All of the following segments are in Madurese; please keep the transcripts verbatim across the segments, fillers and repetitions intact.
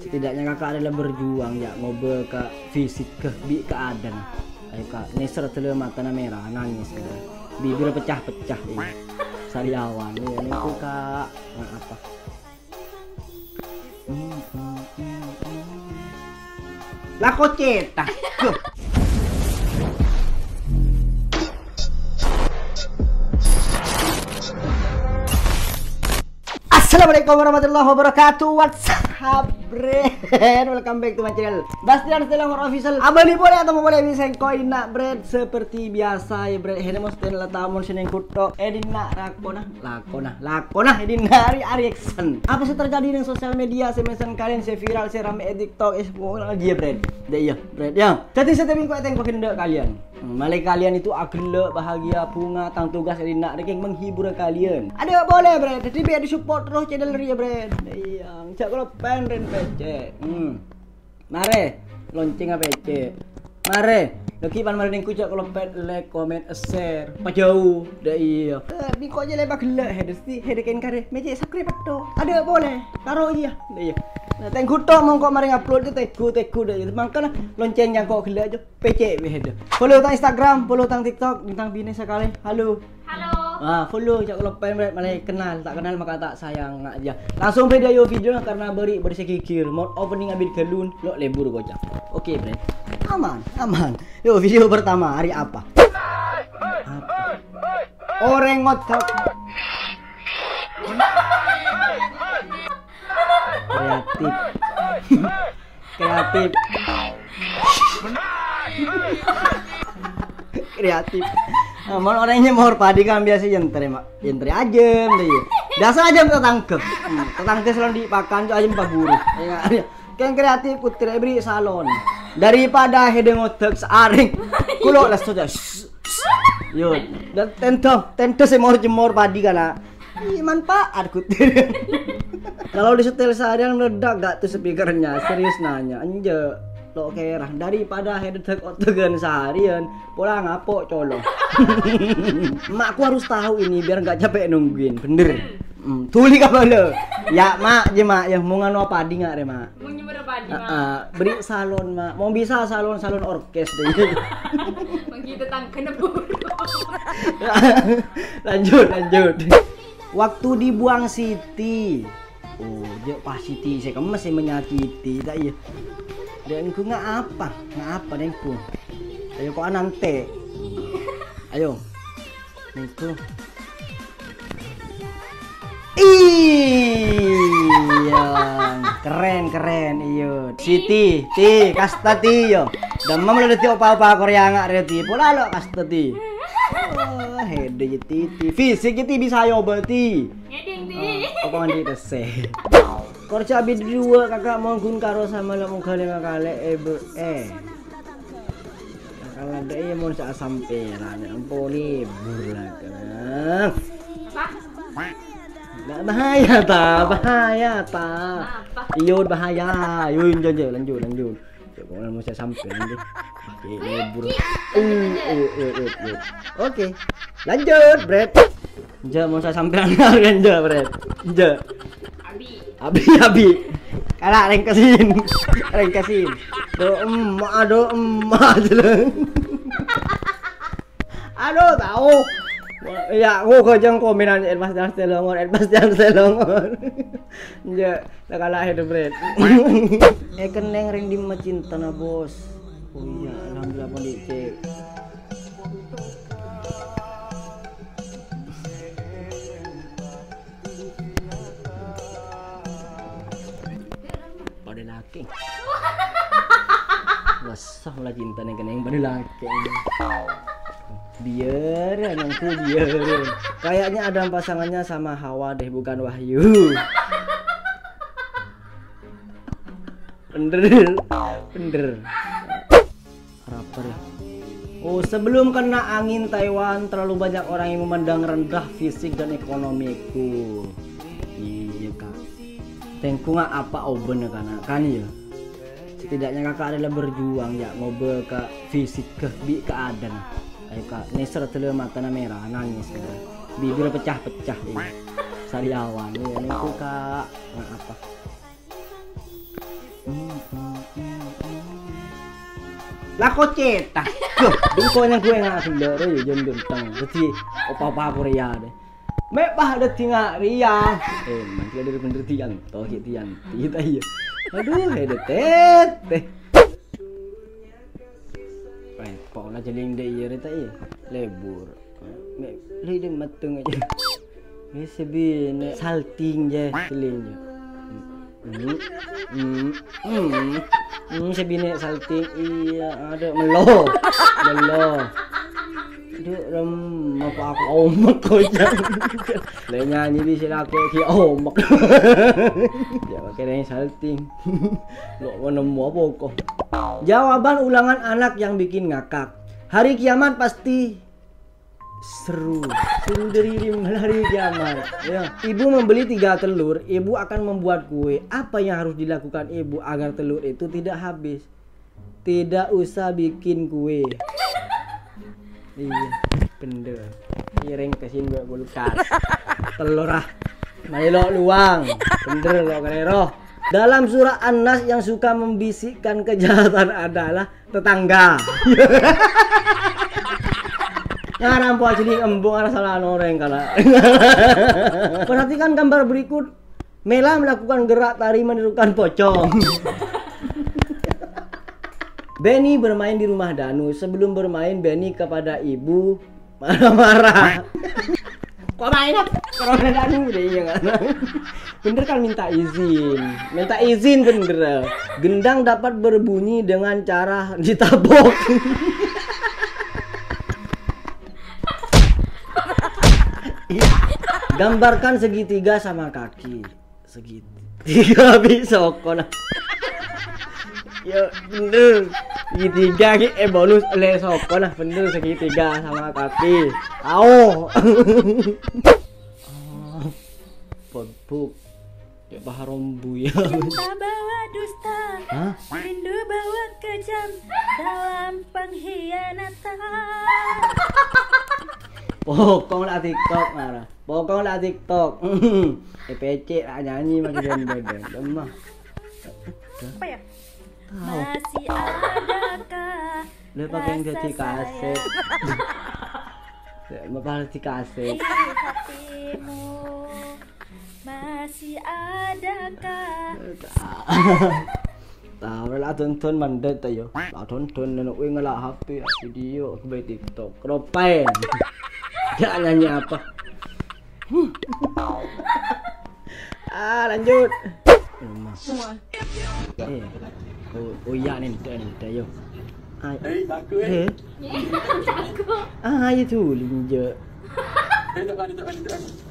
Setidaknya kakak rela berjuang, ya, ngoba ka fisikka bi' keadaan. Ayo, Kak, neser dulu, matana merah, nangis, ya. Bibir pecah-pecah, ya. Sariawan, ya, niku, Kak. Nah, apa? Lako cetak. Assalamualaikum warahmatullahi wabarakatuh. What's up, Bred? Welcome back to my channel, Bastian Selangor Official. Abali pole atau pole bisa koina, Bred. Seperti biasa, ya, Bred. Hene mesti la tamun seneng kutok. Edina rakona, lakona, lakona edina ari ari action. Apa sih terjadi di sosial media? Semesen kalian, se viral, se rame di TikTok, eh, pokoknya lagi, ya, Bred. Ya, iya, Bred, ya. Jadi, saya tengok, tengok kalian. Male kalian itu agellek, bahagia, bunga, tang tugas rinna reke menghibur kalian. Ada boleh, Bred. Jadi biar disupport terus channel ria, Bred. Iya, cak kalau pengen pece. Hmm. Mare, lonceng apa pece? Mare, lagi pan mare nengku cak kalau pen like, comment, share, pajau. Dah iya. Eh, bingko aja lebak gelek, head sih, head ken kare, mece subscribe to. Ada boleh, karo iya. Dah iya. Nah, tengku to mongko mari upload itu tegu tegu dah iya. Mangkana lonceng nyangkok gelek aja. Pece weh dah. Follow tang Instagram, follow tang TikTok, bintang bine sekali. Halo. Halo. Ah, follow, cak lupa, Bred, malah kenal, tak kenal maka tak sayang aja. Langsung video video karena beri bersih gigir, mau opening abit galun, lo lebur kocak. Oke, Bred. Aman, aman. Yo, video pertama hari apa? Apa? Orang ngotak. Kreatif. Kreatif. Kreatif. Nah, mon orangnya mau padi kan biasa yentre, Mak. Yentre aja, deh, iya. Biasa aja tetangga. Hmm, tetangga selalu dipakan tuh aja paburu. Ya, kan kreatif putri beri salon. Daripada hede ngotek searing. Kulo lesu aja. Yo, dan tento, tento semor jemor padi kana. Ih, manfaat, Kut. Kalau disetel seharian meledak gak tuh speakernya? Serius nanya. Enje, lo kera. Daripada headset otegan seharian, pola ngapok colo. Makku harus tahu ini biar nggak capek nungguin, bener. Hmm, tuli apa lo? Ya, Mak, je, Mak, ya, mau nganu apa di nggak, re, Mak? Mau nyember apa di, Mak? Ah, ah, beri salon, Mak. Mau bisa salon-salon orkes deh. Menggi tetangga nebur. Lanjut, lanjut. Waktu dibuang Siti. Oh, dia pas Siti saya kemes yang menyakiti, tak iya. Dengku nggak apa, nggak apa dengku. Ayo kok anante. Ayo. Niku. Iya, keren, keren, iya. Siti, ti, kasta ti, yo. Demam lo dadi opa-opa Korea nggak reti. Pola lo kasta ti. Oh, hede ya titi. Fisik ya ti bisa yo berarti. Ngeding ti. Oh, apa mandi tese? Kerja bidua kakak monggun karo sama lo mungkin lima kali, eh, be-, eh. Akal ada iya mon sa samperan, ampun, libur lah, Kang. Apa? Nggak bahaya ta, bahaya ta. Apa? Iya, bahaya. Yuk, lanjut, lanjut, lanjut. Coba mau saya samperan deh. Oke, libur. Iya, iya, iya, iya, iya. Oke. Lanjut, Bret. Nja, mau saya samperan, nja, Bret. Nja. Abi. Abi, abi. Kala rengkesin. Rengkesin. Do emak, do emak, jeleng. Aduh, tahu. Ya, aku kejang komenan Ed Bastian Selangor, Ed Bastian Selangor. Ya, tak kalah itu, Bret. Eh, keneng ring di macintana, Bos. Oh iya, alhamdulillah, pun dicek. Pada laki. Wah, malah cinta nih kena yang pada laki. Biar, anakku, biar. Kayaknya Adam pasangannya sama Hawa deh, bukan Wahyu. Bener. Bener. Rapper. Oh, sebelum kena angin Taiwan, terlalu banyak orang yang memandang rendah fisik dan ekonomiku. Iya, Kak. Tengku nggak apa oben ya, kan, kan ya? Setidaknya kakak rela berjuang, ya, ngoba ka fisik ke bi keadaan. Ayo, Kak, neser dulu matana merah, nangis, ya. Bibir pecah-pecah, ya. Sariawan, ya, niku, Kak. Nggak apa. Lako cèta. Loh, bengkona gue nga' gellâ' rè, jân ganteng. Dhâddhi opa-opa Korea deh. Mè' pas dhâddhi nga' rèya. Eh, mangkèn dhâri bhender Dianto, ghi' Dianti ta' iyâ. Aduh, hedet tete. Eh, pola jhâlèng dâ' iyâ rè ta' iyâ. Lebur. Mè' lè dâ' metteng ajâ. Wis sè binè' salting jâ, cellèng jâ. Hmm, hmm, hmm. Hmm, sè binè' salting, iyâ, adâ', mello. Mello. Adâ', rem, apa aku omek kocak. Lè nyanyi bi' sè lakè' ghi' omek. Jâ' pakè rèng salting. Lo' nemmo apa kok? Jawaban ulangan anak yang bikin ngakak. Hari kiamat pasti seru. Seru dari hari kiamat. Ya. Ibu membeli tiga telur, ibu akan membuat kue. Apa yang harus dilakukan ibu agar telur itu tidak habis? Tidak usah bikin kue. Iyâ, bhender. Piring kessin buat kulkas. Telur ah. Maèlo' luwang. Bhender lo' kalèro. Dalam surah An-Nas yang suka membisikkan kejahatan adalah tetangga. Ngarampo ajhâlèng embu' arah salah orèng kala. Perhatikan gambar berikut. Mela melakukan gerak tari menirukan pocong. Benny bermain di rumah Danu. Sebelum bermain, Benny kepada ibu marah-marah. Kok main apa? Corona Danu deh, iya kan? Bhender kan minta izin. Minta izin bhender. Gendang dapat berbunyi dengan cara ditabok. Iya. Gambarkan segitiga sama kaki. Segitiga bi' sokona. Ya, bhender. Segitiga ki, eh, bonus lè sokona. Bhender, segitiga sama kaki. Ao. Podbuk. Ya, baharombu ya. Cinta bawa dusta, hah? Rindu bawa kejam dalam pengkhianatan. Pokok la TikTok, marah. Pokok la TikTok. E P C la nyanyi makin beda. Lemah. Apa ya? Tahu. Masih adakah rasa sayang? Dia pakai yang jadi kaset. Ya, mau pakai di kaset. Di hatimu masih adakah? Tahu la tonton mandet ayo. La tonton neno wing la H P, video aku bae TikTok. Ropain. Dia nyanyi apa? Ah, lanjut. Semua. Eh. Oh, oh iya, nih, nih, nih, yo. Ay-, eh. Ah, ayo tuh, linje.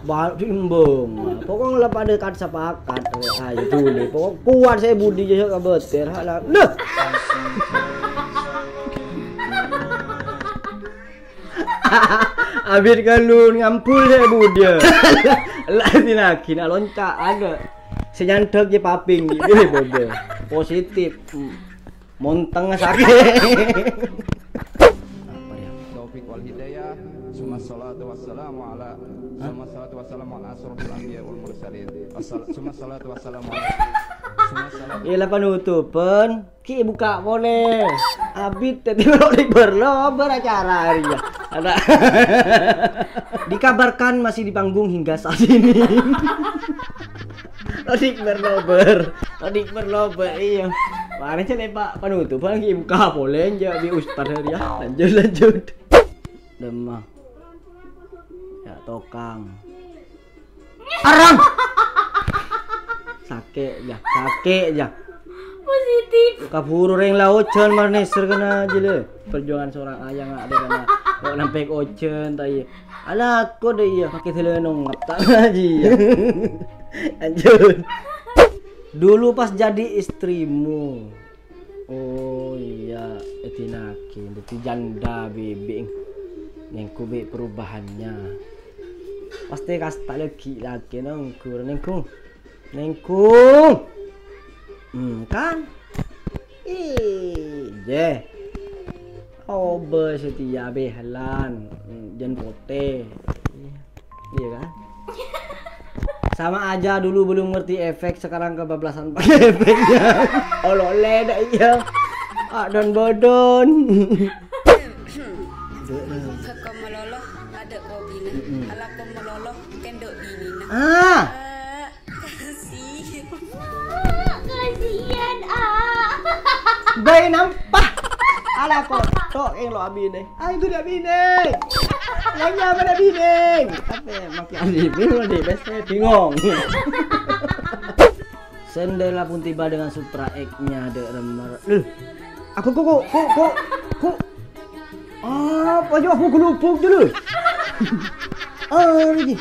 Ba-, diembung. Pokoknya lah pada kat sepakat. Oh, ayo tuh, pokok kuat saya budi jadi kabeter. Halah. Nah. Abit kalun ngampul deh budya. Lah dinagina loncat ada. Sè nyandhek ya paping gitu, bodoh. Positif. Hmm. Monteng sakit. Apa ya? Taufik wal hidayah. Summa salatu wassalamu ala, hah? Summa salatu wassalamu ala asrofil anbiya wal mursalin. Assal-, summa salatu wassalamu ala, summa salatu. Iya, lah penutupan. Ki buka polè. Abit tadi lo di berlober acara hari ya. Ada. Dikabarkan masih di panggung hingga saat ini. Lo di berlober. Lo di berlober, iya. Mana sih, Pak, penutupan ki buka polè, ya, bi ustad hari ya. Lanjut, lanjut. Demah. Ya, tokang. Arang. Sakè' ya, sakè' ya. Positif. Kaburu rèng la ojhân mar nèser kèna jâ lè. Perjuangan seorang ayah nggak ada kèna. Kok nampè ojhân ta' iyâ. Ala kok deh iya, pakai telenong ngap ta' ngaji ya. Lanjut. Dulu pas jadi istrimu. Oh iya, èdinaghi, dhâddhi janda bibik. Nèngku bi' perubahannya. Pasti kasta lagi, lagi nèngku, nèngku. Nèngku. Hmm, kan? Ih, jeh. Oba setia behelan. Hmm, jan pote. Iya kan? Sama aja dulu belum ngerti efek, sekarang kebablasan pakai efeknya. Olo leda iya. Adon-bodon. Bhâko malolo, adâ' kopina. Mm-mm. Alako malolo, kendok binina. Ah. Ah, kasih. Kasihan, ah. Bâi nampa. Alako, tok, eng lo abine. Ay, itu dia bine. Lagi apa dia bine? Apa ya? Makin bingung, di best friend bingung. Sendela pun tiba dengan Supra X-nya, dek remer. Loh, aku kok, kok, kok, kok, kok. Apa aja aku gelubuk dulu. Oh, ini.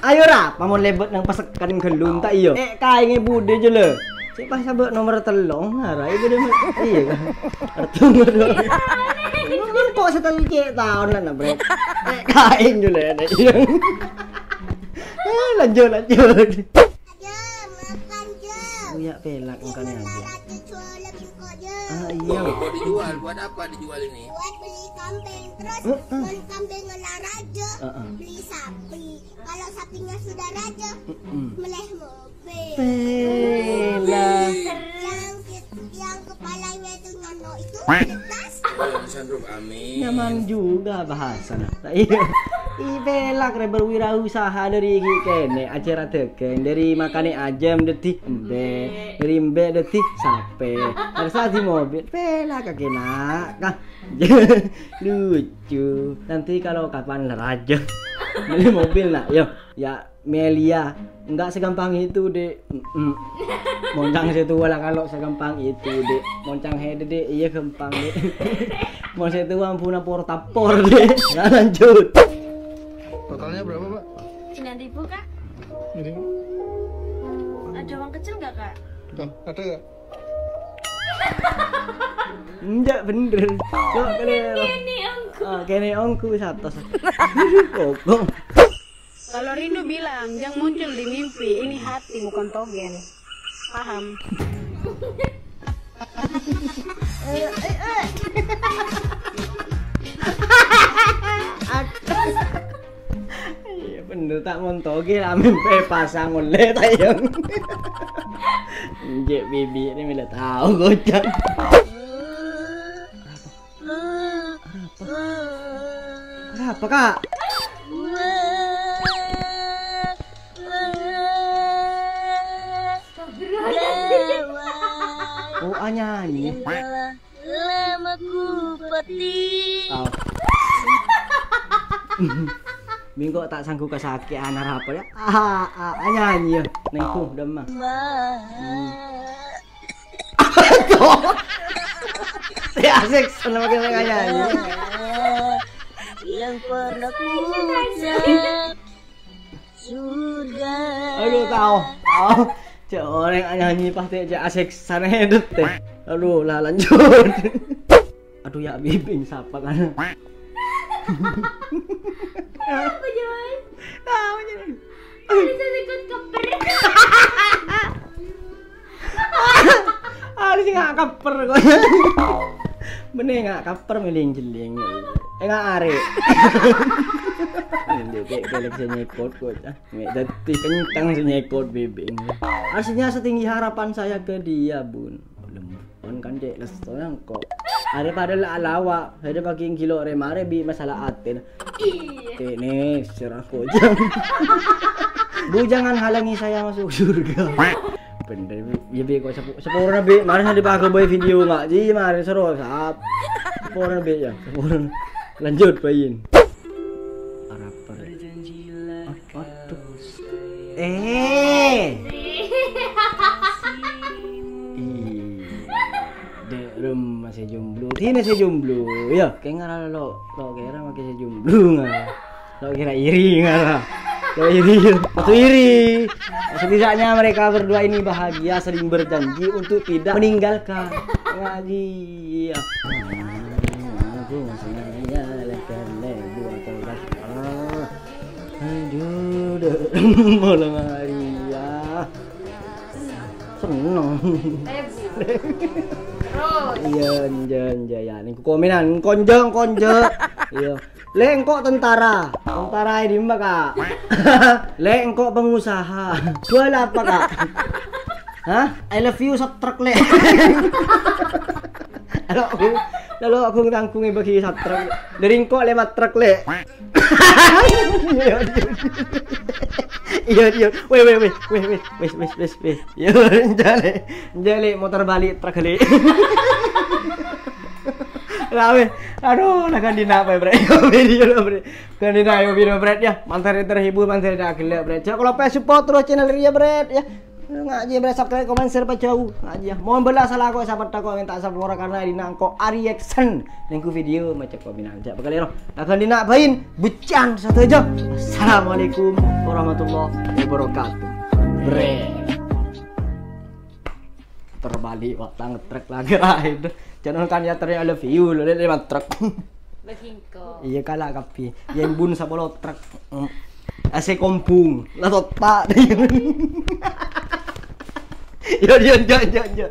Ayo ra, pamon lebet nang pasekan galun ta' iyo. Eh, kaenge bude jelo. Sik pas sabek nomor tello, ngara iku dhewe. Iya kan. Artune dong. Nomor kok setel cek taon lah, Bre. Eh, kaeng jelo, nek. Eh, lanjut, lanjut. Ayo, makan, Jo. Uya pelak makan aja. Raja jual lebih kok, Jo. Ah, iya. Mau dijual, buat apa dijual ini? Buat beli kambing, terus Heeh. Beli kambing ngala raja, Heeh. Beli sapi. Kalau sapinya sudah raja, Mm-mm. Meleh mobil. Bela. Yang, yang kepalanya itu nyono itu, kertas. Oh, yang sunroof, amin. Nyaman juga bahasa, nah. Iya. Ih, pelak re berwirausaha dari iki kene, ajar adegeng, dari makane ajam dadi embe, dari embe dadi sape. Harus di mobil, pelak kake nak. Kah? Lucu. Nanti kalau kapan la raja beli mobil, nak, yo. Ya, Melia, enggak segampang itu, Dek. Mm-mm. Moncang sè towa la kalau segampang itu, Dek. Moncang hede, Dek, iya gampang, Dek. Mon sè towa ampuna por-tapor, Dek. Nah, lanjut. Totalnya berapa, Pak? Sembilan ribu, Kak. Ini. Ada uang kecil nggak, Kak? Tuh, ada nggak? Enjak bener. Kok kene? Kene ongku. Ah, kene ongku satos. Kokong. Kalau rindu bilang, jangan muncul di mimpi. Ini hati, bukan togel. Paham? Iya, bener, ta' mon togel, amin pe pasang oleh tayang. Enjek bibi ini mila tahu, kocak. Apa? Apa, Kak? Oh, anyanyi. Lama ku pati. Au. Mingko ta' sanggup kasake'an arapa ya? Ah, ah, ah, nyanyi ya. Neng ku, demma. Hmm. Ya, asik, seneng makin nyanyi. Yang pernah ku ucap surga. Aduh, tao, tao. Cek orang nyanyi pasti cek asik sana hidup deh. Aduh, lah lanjut. Aduh, ya, bibing sapa kan? Apa, Joy? Tahu, Joy. Ada saya ikut keper. Ada sih nggak keper kok. Bener nggak keper, miling-jeling. Eh, nggak are. Ini kayak balik sini ikut kok. Mek dadi kenceng sing nyekot bibing. Aslinya setinggi harapan saya ke dia, Bun. Lembon kan, Cek, lesto nangko. Daripada la alawa, saya pakai gilo re mare bi masalah atin. Iya. Kene serah kojang. Bu, jangan halangi saya masuk surga. Bener, ya, Bi, kok sepu-, sepurna, Bi. Mari saya dipakai boy video nggak? Ji, mari seru, sap. Sepurna, Bi, ya. Sepurna. Lanjut, Bayin. Arapa, Rek? Ah, waduh. Eh. Ih. Dek Rum masih jomblo. Sini masih jomblo. Ya, kayak ngara lo, lo kira masih jomblo ngara. Lo kira iri ngara. Lo iri. Itu iri. Setidaknya mereka berdua ini bahagia, saling berjanji untuk tidak meninggalkan. Lagi. Ya. Aku masih nanya, leher, lebu, atau gas. Ah. Aduh, dek. Malah Maria. Seneng. Terus. Iya, enja, enja, ya. Ning komenan, konjeng, konjeng. Iya. Lek engko' tentara. Tentara e dimma, Kak? Lek engko' pengusaha. Jual apa, Kak? Hah? I love you setrek, Lek. Lalu aku, lalu aku tanggung bagi satrek. Dari engko' lewat truk, Le. Iya, iya. Iya, iya. Weh, weh, weh, weh, weh, weh, weh, weh, weh. Iya, jale. Jale motor balik truk kali. Lah, weh. Aduh, lah kan dina apa ya, Bre? Video lah, Bre. Kan dina ayo video, Bre, ya. Mantap terhibur, mantap gila, Bre. Cek kalau pengen support terus channel dia, Bre, ya. Ngaji, Bre, subscribe, komen, share, pajau. Ngaji, ya. Mohon bela salah kok, siapa tak kok minta sepura karena dina engko' Ari Action. Nengku video macam kok minang. Cek bakal lo. Lah kan dina bain, bucan satu aja. Assalamualaikum warahmatullahi wabarakatuh. Bre. Terbalik, wak, tanget truk lagi, Rai. Jangan kan ya, teriak I love you, lo lihat lewat truk. Bagi engko'. Iya, kalah kabeh. Yang bun sapolo truk. Mm. A C kombung. Lah, totak. Yo, yo, yo, yo, yo.